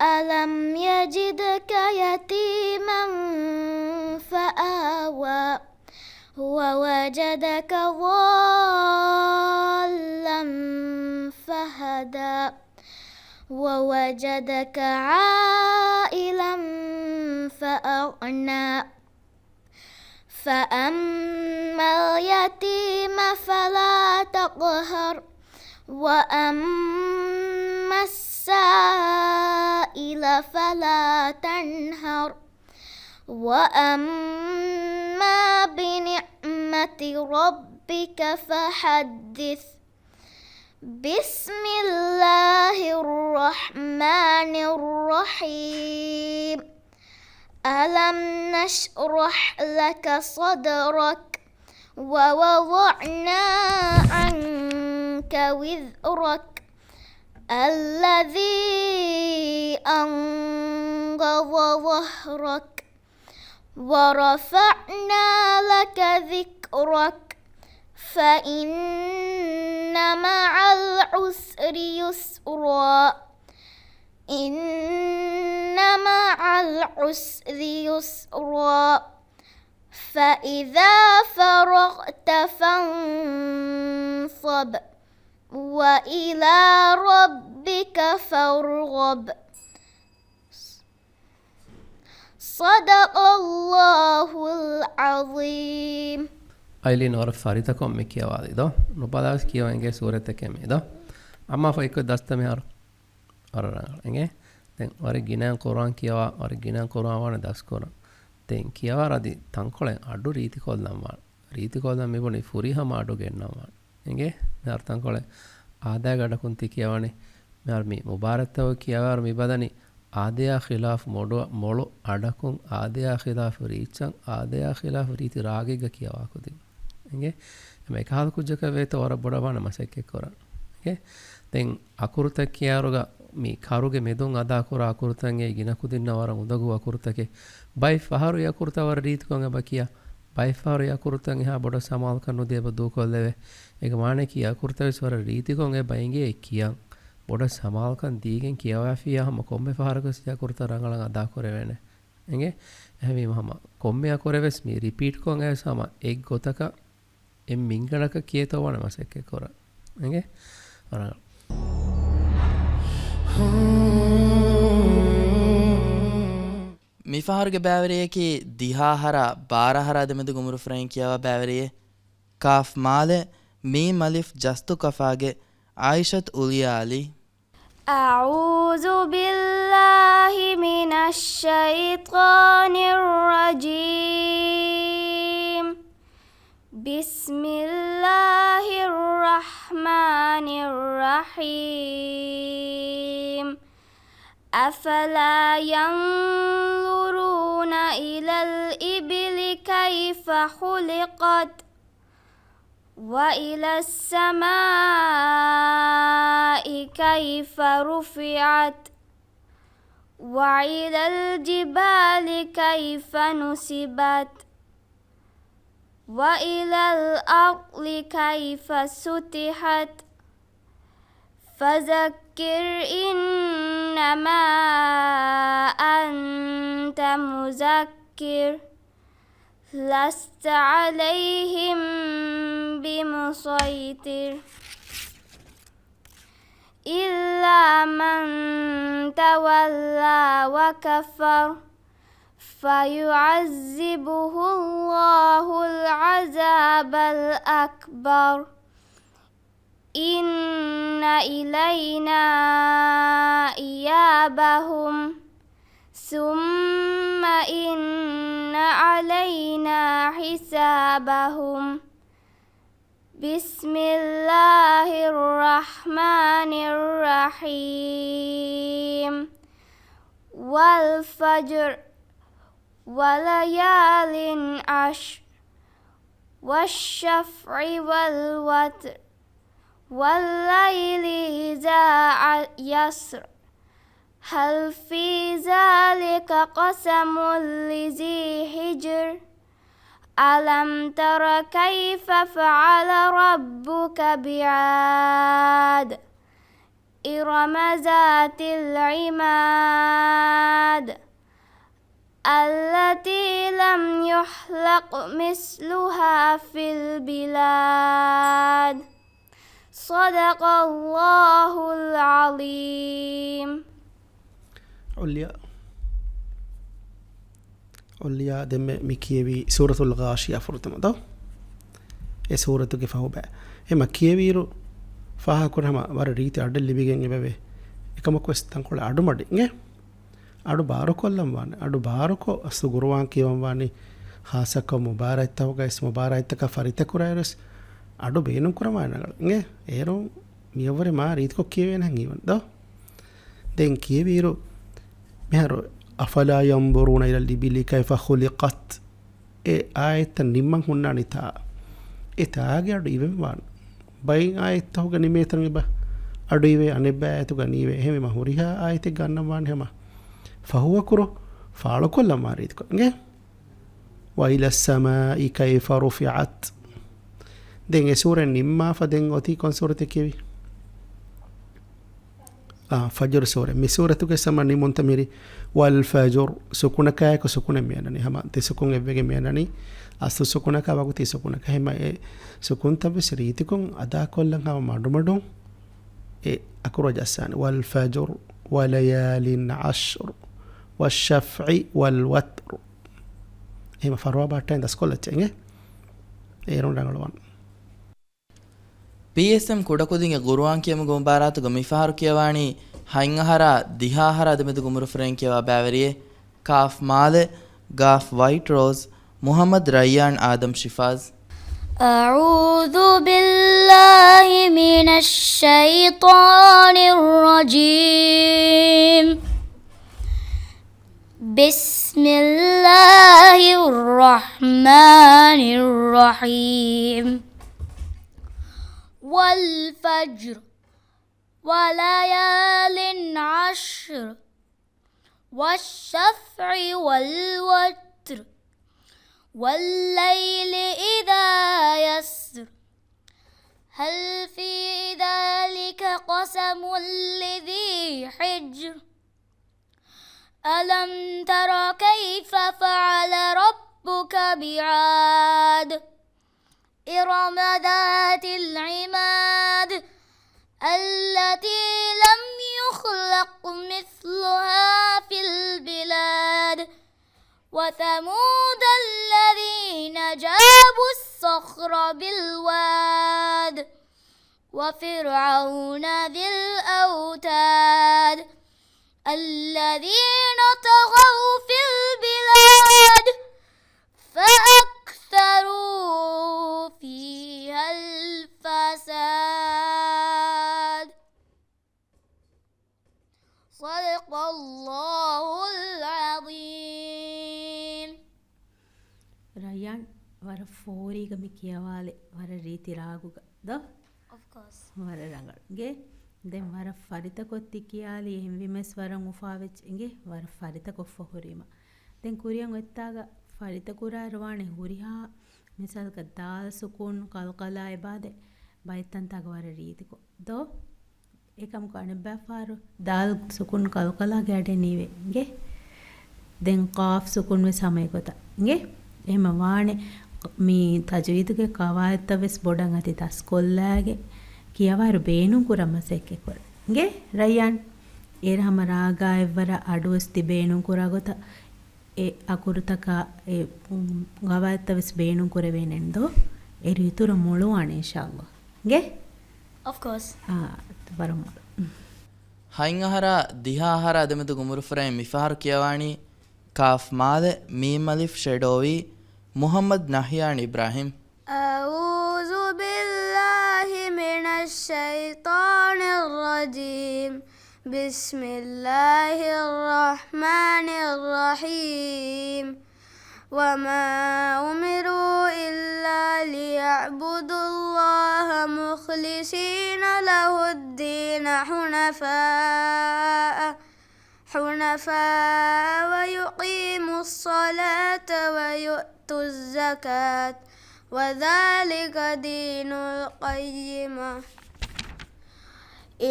ألم يجدك يتيما فآوى. ووجدك ضالا فهدى. ووجدك عائلا فأغنى. فأما اليتيم فلا تقهر. وأما السائل فلا تنهر. وأما بنعمة ربك فحدث. بسم الله الرحمن الرحيم. ألم نشرح لك صدرك ووضعنا عنك وزرك الذي أنقض ظهرك ورفعنا لك ذكرك فإن مع العسر يسرا. إن مع العسر يسرا. فإذا فرغت فانصب. وإلى ربك فارغب. صدق الله العظيم. އައިލީން ވަރަށް ފަރިތަކޮށް މި ކިޔަވާލީ ދޯ؟ ނުބަލާވެސް ކިޔަވަން އެނގޭ ސޫރަތެކޭ މީ ދޯ؟ އައްމާ ފައިކޮށް ދަސްތަ މިހާރު. ވަރަށް ރަނގަޅު. އެނގޭ؟ ދެން ވަރަށް ގިނައިން ޤުރުއާން ކިޔަވާ، ވަރަށް ގިނައިން ޤުރުއާން ވާނެ ދަސްކުރަން. ދެން ކިޔަވާ އަދި ތަންކޮޅެއް އަޑު ރީތިކޮށްލަން ވާނެ. ރީތިކޮށްލަން މިބުނީ ފުރިހަމަ އަޑު ގެންނަން ވާނެ. އެނގޭ؟ މިހާރު ތަންކޮޅެއް އާދައިގެ އަޑަކުން ތި ކިޔަވަނީ. މިހާރު މި މުބާރާތްތައް ކިޔަވާއިރު މި ބަލަނީ އާދަޔާ ޚިލާފު މޮޑު-، މޮޅު އަޑަކުން، އާދަޔާ ޚިލާފު ރީއްޗަށް، އާދަޔާ ޚިލާފު ރީތި ރާގެއްގަ ކިޔަވާ ކުދިން. އެނގޭ؟ އެމަ އެކަހަލަ ކުއްޖަކަށް ވޭތޯ ވަރަށް ބޮޑަށް ވާނެ މަސައްކަތް ކުރަން. އެނގޭ؟ ދެން އަކުރުތައް ކިޔާއިރުގަ މި ކަރުގެ މެދުން އަދާކުރާ އަކުރުތައް އެ ގިނަ ކުދިންނަށް ވަރަށް އުނދަގޫ އަކުރުތަކެއް. ބައެއް ފަހަރު އެ އަކުރުތައް ވަރަށް ރީތިކޮށް އެބަ ކިޔާ. ބައެއް ފަހަރު އެ އަކުރުތައް އެހާ ބޮޑަށް ސަމާލުކަން ނުދީ އެބަ ދޫކޮށްލެވޭ. އޭގެ މާނައަކީ އަކުރުތައް ވެސް ވަރަށް ރީތިކޮށް އެބަ އެނގޭ ކިޔަން. ބޮޑަށް ސަމާލުކަން ދީގެން ކިޔަވާފިއްޔާ ހަމަ ކޮންމެ ފަހަރަކުވެސް އެ އަކުރުތައް ރަނގަޅަށް އަދާކުރެވޭނެ. އެނގޭ؟ އެހެންވީމަ ހަމަ ކޮންމެ އަކުރެއް ވެސް މި ރިޕީޓްކޮށް އައިސް ހަމަ އެއްގޮތަކަށް އެއް މިންގަނޑަކަށް ކިޔޭތޯ ވާނެ މަސައްކަތް ކުރަން. އެނގޭ؟ ވަރަށް. މިފަހަރުގެ ބައިވެރިޔަކީ ދިހަ އަހަރާ ބާރަ އަހަރާ ދެމެދުގެ އުމުރުފުރައިން ކިޔަވާ ބައިވެރިއެއް. ކާފް މާލެ، މީމް އަލިފް ޖަސްތު ކަފާގެ އާއިޝަތު އުލިޔާ އަލީ. أعوذ بالله من الشيطان الرجيم. بسم الله الرحمن الرحيم. أفلا ينظرون إلى الإبل كيف خلقت وإلى السماء كيف رفعت وإلى الجبال كيف نصبت وإلى الأرض كيف سطحت فذكر إنما أنت مُزَكِّرْ، لَسْتَ عَلَيْهِمْ بِمُصَيْطِرٍ، إِلَّا مَنْ تَوَلَّى وَكَفَرَ، فَيُعَذِّبُهُ اللَّهُ الْعَذَابَ الْأَكْبَرَ، إِنَّ إِلَيْنَا إِيَابَهُمْ، ثُمَّ إِنَّ عَلَيْنَا حِسَابَهُمْ. بِسْمِ اللَّهِ الرَّحْمَنِ الرَّحِيمِ. وَالْفَجْرِ، وَلَيَالٍ عَشْرٍ، وَالشَّفْعِ وَالْوَتْرِ، وَاللَّيْلِ إِذَا ع-، يَسْرِ، هَلْ فِي ذَلِكَ قَسَمٌ لِذِي حِجْرٍ، أَلَمْ تَرَ كَيْفَ فَعَلَ رَبُّكَ بِعَادٍ، إِرَمَ ذَاتِ الْعِمَادِ، الَّتِي لَمْ يُخْلَقْ مِثْلُهَا فِي الْبِلَادِ. صَدَقَ اللَّهُ الْعَظِيمُ. އޮއްލިޔާ. އޮއްލިޔާ ދެންމެ މި ކިޔެވީ ސޫރަތުލް ޣާޝިޔާ ފުރަތަމަ ދޯ؟ އެ ސޫރަތުގެ ފަހު ބައި. އެ މަ ކިޔެވިއިރު ފާހަގަކުރަން ހަމަ ވަރަށް ރީތި އަޑެއް ލިބިގެން އެބަވޭ. އެކަމަކުވެސް ތަންކޮޅެއް އަޑު މަޑި އިނގޭ. އަޑު ބާރުކޮށްލަން ވާނެ. އަޑު ބާރުކޮށް އަސްލު ގުރުއާން ކިޔަވަން ވާނީ ޚާއްޞަކޮށް މުބާރާތްތަކުގައި، މުބާރާތްތަކަށް ފަރިތަކުރާއިރުވެސް އަޑު ބޭނުންކުރަން ވާނެ ރަނގަޅު އިނގޭ. އޭރުން މިއަށްވުރެ މާ ރީތިކޮށް ކިޔެވޭނެހެން ހީވަން ދޯ؟ ދެން ކިޔެވިއިރު މިހާރު أَفَلَا يَنْظُرُونَ إِلَى الْإِبِلِ كَيْفَ خُلِقَتْ. އެ އާޔަތްތައް ނިންމަން ހުންނާނީ ތާ. އެ ތާގެ އަޑު އިވެން ވާން. ބައެއް އާޔަތްތަކުގަ ނިމޭތަން އެބަ އަޑު އިވޭ، އަނެއްބައި އާޔަތުގަ ނީވޭ. އެހެންވީމަ ހުރިހާ އާޔަތެއްގަ އަންނަން ވާނެ ހަމަ ފަހުވަކުރު ފާޅުކޮށްލަން ވާ ރީތިކޮށް އިނގޭ. وَإِلَى السَّمَاءِ كَيْفَ رُفِعَتْ. ދެން އެ ސޫރަ ނިންމާފަ ދެން އޮތީ ކޮން ސޫރަތެއް ކިޔެވި؟ އާ، ފަޖުރު ސޫރަ. މި ސޫރަތުގެ ސަމަ ނިމުންތަ މިރި؟ وَالْفَجْرِ. ސުކުނަކާއެކު ސުކުނެއް މިއަންނަނީ. ހަމަ ދެ ސުކުން އެއްވެގެން މިއަންނަނީ. އަސްލު ސުކުނަކާ ވަގުތީ ސުކުނަކާ. ހަމަ އެ ސުކުންތައްވެސް ރީތިކޮށް އަދާކޮށްލަން ހަމަ މަޑުމަޑުން އެ އަކުރު ޖައްސާނެ. وَالْفَجْرِ وَلَيَالٍ عَشْرٍ وَالشَّفْعِ وَالْوَتْرِ. އެހެން ފަރުވާ ބަހައްޓައިން ދަސްކޮށްލައްޗޭ އިނގޭ. އޭރުން ރަނގަޅުވާން. ޕީއެސްއެމް ކުޑަކުދިންގެ ގުރުއާން ކިޔަމުގެ މުބާރާތުގަ މިފަހަރު ކިޔަވާނީ ހަތް އަހަރާ ދިހަ އަހަރާ ދެމެދު އުމުރުފުރެން ކިޔަވާ ބައިވެރިއެއް. ކާފް މާލެ، ގާފް ވައިޓް ރޯޒް، މުޙައްމަދު ރައްޔާން އާދަމް ޝިފާޒް. أعوذ بالله من الشيطان الرجيم. بسم الله الرحمن الرحيم. والفجر، وليال عشر، والشفع والوتر، والليل إذا يسر، هل في ذلك قسم لذي حجر؟ ألم تر كيف فعل ربك بعاد؟ إرم ذات العماد، التي لم يخلق مثلها في البلاد، وثمود الذين جابوا الصخر بالواد، وفرعون ذي الأوتاد، الذين طغوا في البلاد، فأكثروا فيها الفساد. صدق الله العظيم. ރައްޔާން، ވަރަށް ފޯރީގަ މި ކިޔަވާލެ، ވަރަށް ރީތި ރާގުގަ ދޯ؟ Of course. ވަރަށް ރަނގަޅު. އިނގޭ؟ ދެން ވަރަށް ފަރިތަކޮށް ތި ކިޔާލީ، އެހެންވީމަސް ވަރަށް އުފާވެއްޖެ އިނގޭ؟ ވަރަށް ފަރިތަކޮށްފަ ހުރީމަ. ދެން ކުރިއަށް އޮތްތާގަ ފަރިތަކުރާއިރު ވާނެ ހުރިހާ، މިސާލަކަށް ދާލް ސުކޫން ޤަލްޤަލާ އެބާދެ ބައެއް ތަންތާގަ ވަރަށް ރީތިކޮށް ދޯ؟ އެކަމަކު އަނެއްބައިފާރު ދާލް ސުކޫން ޤަލްޤަލާގެ އަޑެއް ނީވޭ އިނގޭ؟ ދެން ޤާފް ސުކުން ވެސް ހަމަ އެގޮތަށް އިނގޭ. އެހެމަ ވާނެ މި ތަޖްވީދުގެ ޤަވާޢިދުތައް ވެސް ބޮޑަށް އަދި ދަސްކޮށްލާގެ ކިޔަވާއިރު ބޭނުން ކުރަން މަސައްކަތް ކުރަން. އިނގޭ ރައްޔާން. އޭރު ހަމަ ރާގާ އެއްވަރަށް އަޑު ވެސް ތި ބޭނުން ކުރާ ގޮތަށް އެ އަކުރުތަކާ އެ، އު، ޤަވާޢިދުތައް ވެސް ބޭނުން ކުރެވޭނެން ދޯ؟ އޭރު އިތުރަށް މޮޅުވާނެ އިންޝާﷲ. އިނގޭ؟ Of course. އާ، ވަރަށް މޮޅު. ހަތް އަހަރާ ދިހަ އަހަރާ ދެމެދު އުމުރުފުރައިން މިފަހަރު ކިޔަވާނީ ޤާފް މާލެ މީމް އަލިފް ޝެޑޯވީ މުޙައްމަދު ނަހްޔާން އިބްރާހިމް. أعوذ بالله من الشيطان الرجيم. بسم الله الرحمن الرحيم. وما أمروا إلا ليعبدوا الله مخلصين له الدين حنفاء، حنفاء ويقيموا الصلاة ويؤتوا الزكاة وذلك دين القيمة.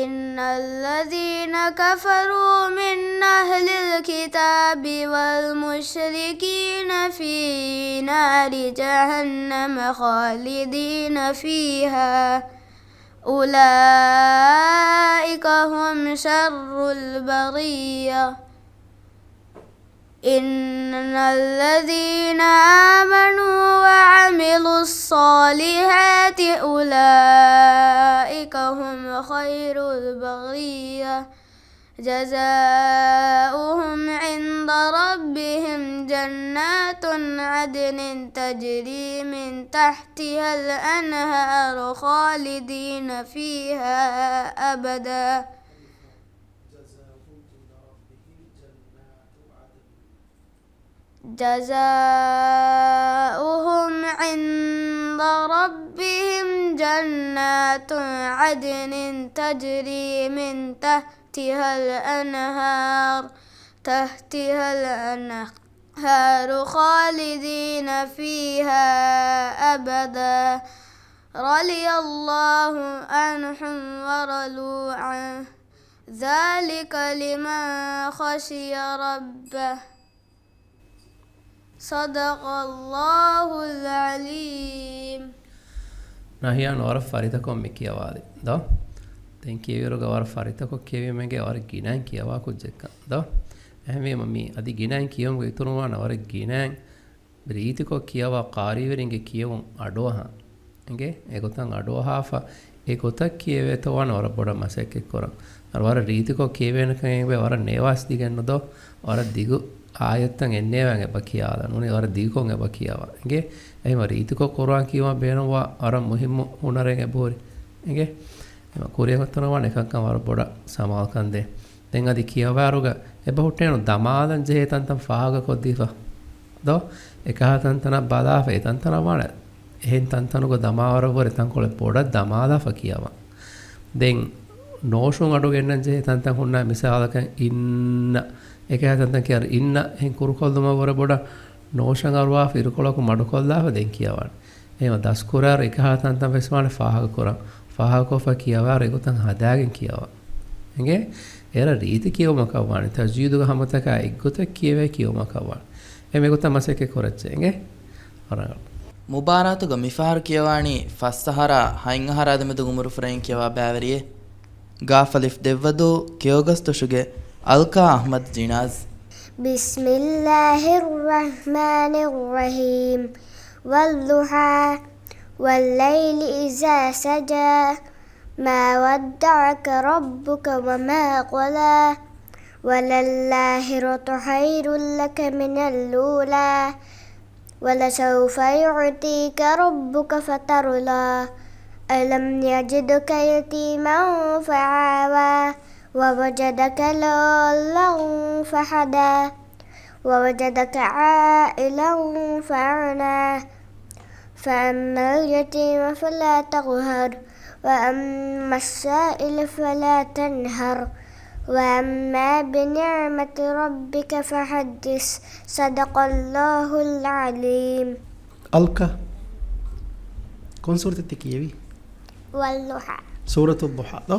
إن الذين كفروا من أهل الكتاب والمشركين في نار جهنم خالدين فيها أولئك هم شر البرية. إن الذين آمنوا وعملوا الصالحات أولئك هم خير البرية. جزاؤهم عند ربهم جنات عدن تجري من تحتها الأنهار خالدين فيها أبدا. جزاؤهم عند ربهم جنات عدن تجري من تحتها الأنهار، تحتها الأنهار خالدين فيها أبدا، رضي الله عنهم ورضوا عنه، ذلك لمن خشي ربه. صدق الله العظيم. ނަހްޔާން ވަރަށް ފަރިތަކޮށް މި ކިޔަވާލި ދޯ؟ ދެން ކިޔެވިއިރުގަ ވަރަށް ފަރިތަކޮށް ކިޔެވީމެންގެ ވަރަށް ގިނައިން ކިޔަވާ ކުއްޖެއްކަން ދޯ؟ އެހެންވީމަ މި އަދި ގިނައިން ކިޔުމުގެ އިތުރުން ވާނެ ވަރަށް ގިނައިން ރީތިކޮށް ކިޔަވާ ޤާރީވެރިންގެ ކިޔެވުން އަޑުއަހަން. އެނގޭ؟ އެގޮތަށް އަޑުއަހާފަ، އެ ގޮތަށް ކިޔެވޭތޯ ވާނެ ވަރަށް ބޮޑަށް މަސައްކަތް ކުރަން. އަރަ ވަރަށް ރީތިކޮށް ކިޔެވޭނެކަން އެނގޭ ވަރަށް ނޭވާސް ދިގެއްނު ދޯ؟ ވަރަށް ދިގު އާޔަތްތައް އެންނޭވާން އެބަ ކިޔާލަން. ނޫނީ ވަރަށް ދިގުކޮށް އެބަ ކިޔަވާ. އެނގޭ؟ އެހެންވީމަ ރީތިކޮށް ޤުރުއާން ކިޔުމަށް ބޭނުންވާ ވަރަށް މުހިއްމު ހުނަރެއް އެބަހުރި. އެނގޭ؟ އެމަ ކުރިއަށް އޮތްތަނަށް ވާނެ އެކަންކަން ވަރަށް ބޮޑަށް ސަމާލުކަން ދޭ. ދެން އަދި ކިޔަވާއިރުގަ އެބަހުއްޓޭނު ދަމާލަން ޖެހޭ ތަންތަން ފާހަގަކޮށްދީފަ ދޯ؟ އެކަހަލަ ތަންތަނަށް ބަލާފަ އެ ތަންތަނަށް ވާނެ އެހެން ތަންތަނުގަ ދަމާވަރަށްވުރެ ތަންކޮޅެއް ބޮޑަށް ދަމާލާފަ ކިޔަވަން. ދެން ނޯޝުން އަޑު ގެންނަން ޖެހޭ ތަންތަން ހުންނާ މިސާލަކަށް އިންނަ. އެކަހަލަ ތަންތަން ކިޔާއިރު އިންނަ އެހެން ކުރުކޮށްލުމަށްވުރެ ބޮޑަށް ނޯޝަން އަރުވާފަ އިރުކޮޅަކު މަޑުކޮށްލާފަ ދެން ކިޔަވާނެ. އެހެންވީމަ ދަސްކުރާއިރު އެކަހަލަ ތަންތަން ވެސް ވާނެ ފާހަގަކުރަން. ފާހަގަކޮށްފަ ކިޔަވާއިރު އެގޮތަށް ހަދާގެން ކިޔަވާ. އެނގޭ؟ އޭރަށް ރީތި ކިޔެވުމަކަށް ވާނެ. ތަޖްވީދުގަ ހަމަތަކާ އެއްގޮތަށް ކިޔެވޭ ކިޔެވުމަކަށް ވާނެ. އެމެގޮތަށް މަސައްކަތް ކުރައްޗޭ. އެނގޭ؟ ވަރަށް. މުބާރާތުގަ މިފަހަރު ކިޔަވާނީ ފަސް އަހަރާ ހަތް އަހަރާ ދެމެދު އުމުރުފުރެއިން ކިޔަވާ ބައިވެރިއެއް. ގާފަލިފް ދެއްވަދޫ ކެޔޮގަސްދޮށުގެ އަލްކާ އަޙްމަދު ޖިނާޒް. بسم الله الرحمن الرحيم. والضحى. والليل إذا سجى. ما ودعك ربك وما قلى. وللآخرة خير لك من الأولى. ولسوف يعطيك ربك فترضى. ألم يجدك يتيما فآوى. ووجدك ضالا فهدى. ووجدك عائلا فأغنى. فأما اليتيم فلا تقهر. وأما السائل فلا تنهر. وأما بنعمة ربك فحدث. صدق الله العظيم. އަލްކާ. ކޮން ސޫރަތެއް ތި ކިޔެވީ؟ والضحى. ސޫރަތުއް ޟުޙާ ދޯ؟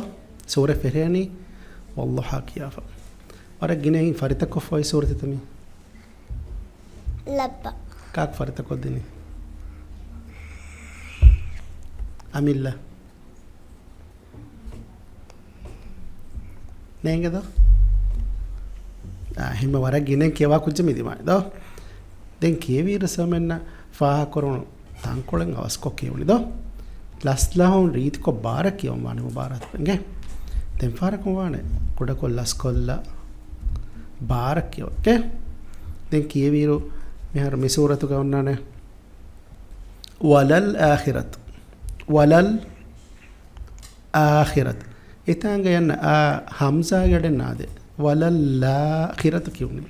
ސޫރަ ފެށިޔަނީ ވައްޟުޙާ ކިޔާފަ. ވަރަށް ގިނައިން ފަރިތަކޮށްފައި ސޫރަތެއްތަ މީ؟ ލައްބަ. ކާކު ފަރިތަކޮށްދިނީ؟ އަމިއްލަ. ނޭނގެ ދޯ؟ އާ، ހިމަ ވަރަށް ގިނައިން ކިޔަވާ ކުއްޖެއް މި ދިމާވި ދޯ؟ ދެން ކިޔެވިއިރު ސަމެންނަށް ފާހަގަކުރުނު ތަންކޮޅެއް އަވަސްކޮށް ކިޔެވުނީ ދޯ؟ ލަސްލަހުން ރީތިކޮށް ބާރަށް ކިޔަވަން ވާނެ މުބާރާތު އެނގޭ. ދެން ފާރަކުން ވާނެ ކުޑަކޮށް ލަސްކޮށްލަ ބާރަށް ކިޔަވަން އެނގޭ. ދެން ކިޔެވިއިރު މިހާރު މި ސޫރަތުގަ އޮންނާނެ. ވަލަލް އާޚިރަތު. ވަލަލް އާޚިރަތު. އެތާނގަ އަންނަ އާ ހަމްޒާގެ އަޑެއް ނާދޭ. ވަލަލް އާޚިރަތު ކިޔުނީ.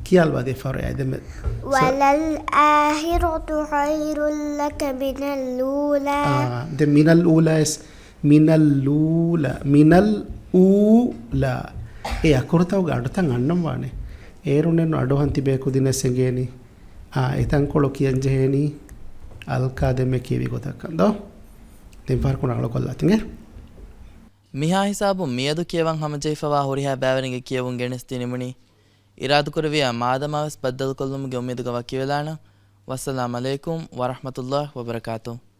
ކިޔާލަބާ ދެފަރު އާ ދެމެ. ވަލަލް އާޚިރަތު ޚައިރު ލަކަ މިނަލް އޫލާ. އާ، ދެ މިނަލް އޫލާ އެސް. މިނަލް އޫލާ. މިނަލް އޫލާ. އެ އަކުރުތަކުގެ އަޑުތައް އަންނަން ވާނެ. އޭރުނެއްނު އަޑު އަހަން ތިބޭ ކުދިނެއްސެނގޭނީ. އާ، އެތަންކޮޅު ކިޔަންޖެހޭނީ އަލްކާ ދެމެ ކިޔެވި ގޮތަކަށް ދޯ؟ ދެން ފަހަރަކުން އަޅުކޮށްލާތިނގެ. މިހާ ހިސާބުން މިއަދު ކިޔަވަން ހަމަޖެހިފަވާ ހުރިހާ ބައިވެރިންގެ ކިޔެވުން ގެނެސްދިނިމުނީ. އިރާދަކުރެއްވިޔާ މާދަމާވެސް ބައްދަލުކޮށްލުމުގެ އުއްމީދުގަ ވަކިވެލާނަން. ވައްސަލާމް އަލައިކުމް ވަރަޙްމަތުﷲ ވަބަރަކާތުހު.